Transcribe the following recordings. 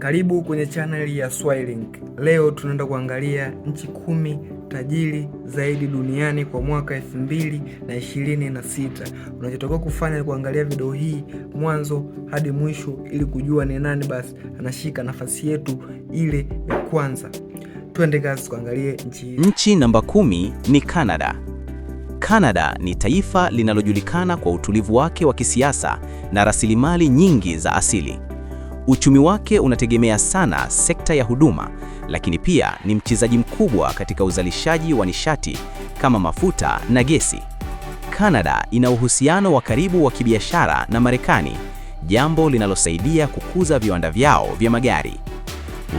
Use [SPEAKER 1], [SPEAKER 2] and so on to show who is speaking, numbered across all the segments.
[SPEAKER 1] Karibu kwenye channel ya Swahilink. Leo tunaenda kuangalia nchi 10 tajiri zaidi duniani kwa mwaka 2026. Unachotakiwa kufanya ni kuangalia video hii mwanzo hadi mwisho ili kujua ni nani basi anashika nafasi yetu ile ya kwanza. Twende kazi tukaangalie nchi hizi.
[SPEAKER 2] Nchi namba 10 ni Canada. Canada ni taifa linalojulikana kwa utulivu wake wa kisiasa na rasilimali nyingi za asili. Uchumi wake unategemea sana sekta ya huduma, lakini pia ni mchezaji mkubwa katika uzalishaji wa nishati kama mafuta na gesi. Canada ina uhusiano wa karibu wa kibiashara na Marekani, jambo linalosaidia kukuza viwanda vyao vya magari.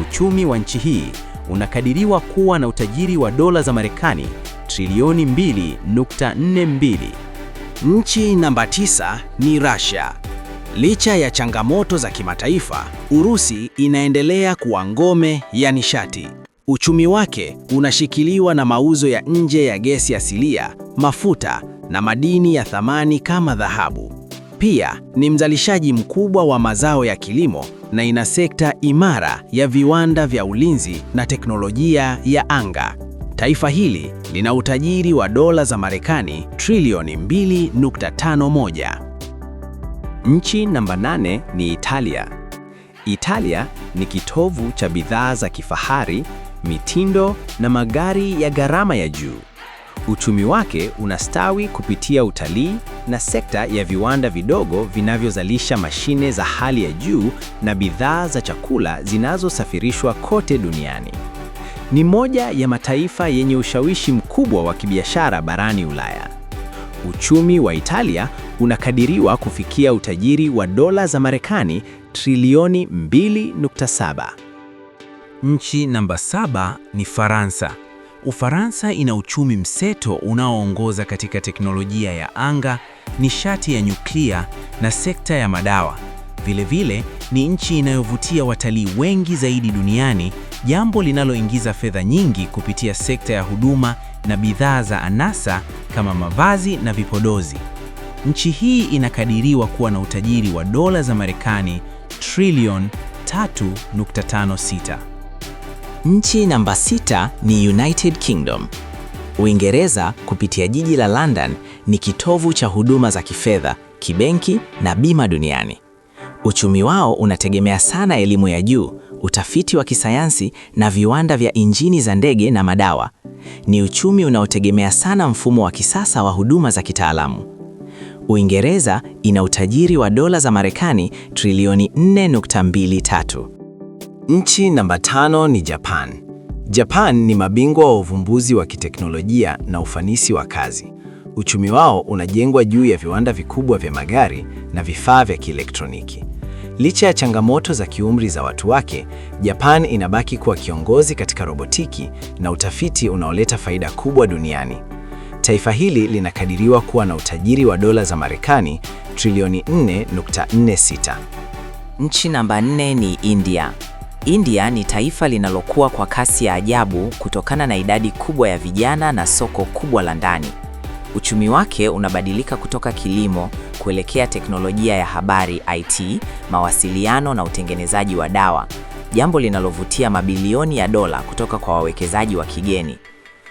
[SPEAKER 2] Uchumi wa nchi hii unakadiriwa kuwa na utajiri wa dola za Marekani trilioni 2.42.
[SPEAKER 3] Nchi namba 9 ni Russia. Licha ya changamoto za kimataifa, Urusi inaendelea kuwa ngome ya nishati. Uchumi wake unashikiliwa na mauzo ya nje ya gesi asilia, mafuta na madini ya thamani kama dhahabu. Pia ni mzalishaji mkubwa wa mazao ya kilimo na ina sekta imara ya viwanda vya ulinzi na teknolojia ya anga. Taifa hili lina utajiri wa dola za Marekani trilioni 2.51.
[SPEAKER 4] Nchi namba 8 ni Italia. Italia ni kitovu cha bidhaa za kifahari, mitindo na magari ya gharama ya juu. Uchumi wake unastawi kupitia utalii na sekta ya viwanda vidogo vinavyozalisha mashine za hali ya juu na bidhaa za chakula zinazosafirishwa kote duniani. Ni moja ya mataifa yenye ushawishi mkubwa wa kibiashara barani Ulaya. Uchumi wa Italia unakadiriwa kufikia utajiri wa dola za Marekani trilioni 2.7.
[SPEAKER 5] Nchi namba 7 ni Faransa. Ufaransa ina uchumi mseto unaoongoza katika teknolojia ya anga, nishati ya nyuklia na sekta ya madawa. Vilevile ni nchi inayovutia watalii wengi zaidi duniani, jambo linaloingiza fedha nyingi kupitia sekta ya huduma na bidhaa za anasa kama mavazi na vipodozi. Nchi hii inakadiriwa kuwa na utajiri wa dola za Marekani trilioni 3.56.
[SPEAKER 6] Nchi namba 6 ni United Kingdom. Uingereza kupitia jiji la London ni kitovu cha huduma za kifedha, kibenki na bima duniani. Uchumi wao unategemea sana elimu ya juu, utafiti wa kisayansi na viwanda vya injini za ndege na madawa. Ni uchumi unaotegemea sana mfumo wa kisasa wa huduma za kitaalamu. Uingereza ina utajiri wa dola za Marekani trilioni 4.23.
[SPEAKER 3] Nchi namba 5 ni Japan. Japan ni mabingwa wa uvumbuzi wa kiteknolojia na ufanisi wa kazi. Uchumi wao unajengwa juu ya viwanda vikubwa vya magari na vifaa vya kielektroniki. Licha ya changamoto za kiumri za watu wake, Japan inabaki kuwa kiongozi katika robotiki na utafiti unaoleta faida kubwa duniani. Taifa hili linakadiriwa kuwa na utajiri wa dola za Marekani trilioni 4.46.
[SPEAKER 6] Nchi namba 4 ni India. India ni taifa linalokuwa kwa kasi ya ajabu kutokana na idadi kubwa ya vijana na soko kubwa la ndani. Uchumi wake unabadilika kutoka kilimo kuelekea teknolojia ya habari IT, mawasiliano na utengenezaji wa dawa, jambo linalovutia mabilioni ya dola kutoka kwa wawekezaji wa kigeni.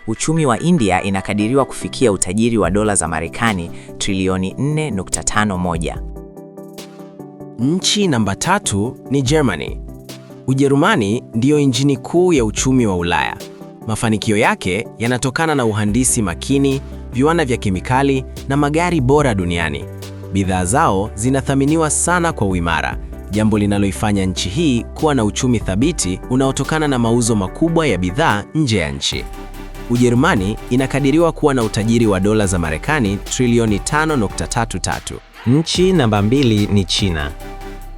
[SPEAKER 6] Uchumi wa India inakadiriwa kufikia utajiri wa dola za Marekani trilioni 4.51.
[SPEAKER 3] Nchi namba 3 ni Germany. Ujerumani ndiyo injini kuu ya uchumi wa Ulaya. Mafanikio yake yanatokana na uhandisi makini, viwanda vya kemikali na magari bora duniani. Bidhaa zao zinathaminiwa sana kwa uimara, jambo linaloifanya nchi hii kuwa na uchumi thabiti unaotokana na mauzo makubwa ya bidhaa nje ya nchi. Ujerumani inakadiriwa kuwa na utajiri wa dola za Marekani trilioni 5.33.
[SPEAKER 7] Nchi namba 2 ni China.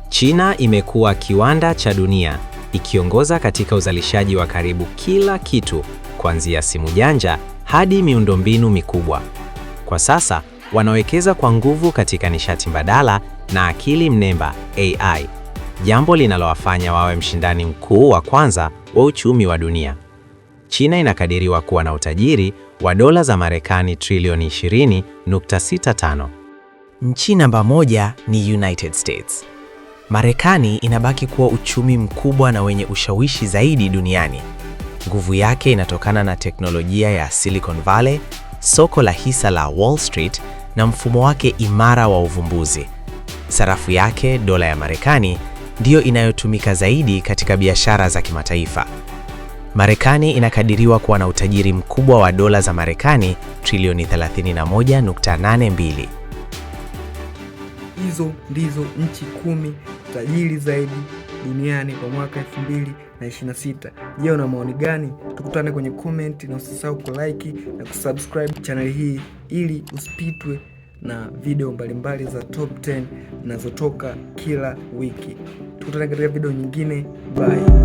[SPEAKER 7] China imekuwa kiwanda cha dunia, ikiongoza katika uzalishaji wa karibu kila kitu, kuanzia simu janja hadi miundombinu mikubwa. Kwa sasa wanawekeza kwa nguvu katika nishati mbadala na akili mnemba AI, jambo linalowafanya wawe mshindani mkuu wa kwanza wa uchumi wa dunia. China inakadiriwa kuwa na utajiri wa dola za Marekani trilioni 20.65.
[SPEAKER 6] Nchi namba 1 ni United States.
[SPEAKER 7] Marekani inabaki kuwa uchumi mkubwa na wenye ushawishi zaidi duniani. Nguvu yake inatokana na teknolojia ya Silicon Valley, soko la hisa la Wall Street na mfumo wake imara wa uvumbuzi. Sarafu yake, dola ya Marekani, ndiyo inayotumika zaidi katika biashara za kimataifa. Marekani inakadiriwa kuwa na utajiri mkubwa wa dola za Marekani trilioni 31.82.
[SPEAKER 1] Hizo ndizo nchi 10 tajiri zaidi duniani kwa mwaka 2026. Je, una maoni gani? Tukutane kwenye comment na usisahau kulike na kusubscribe channel hii ili usipitwe na video mbalimbali za top 10 zinazotoka kila wiki. Tukutane katika video nyingine. Bye.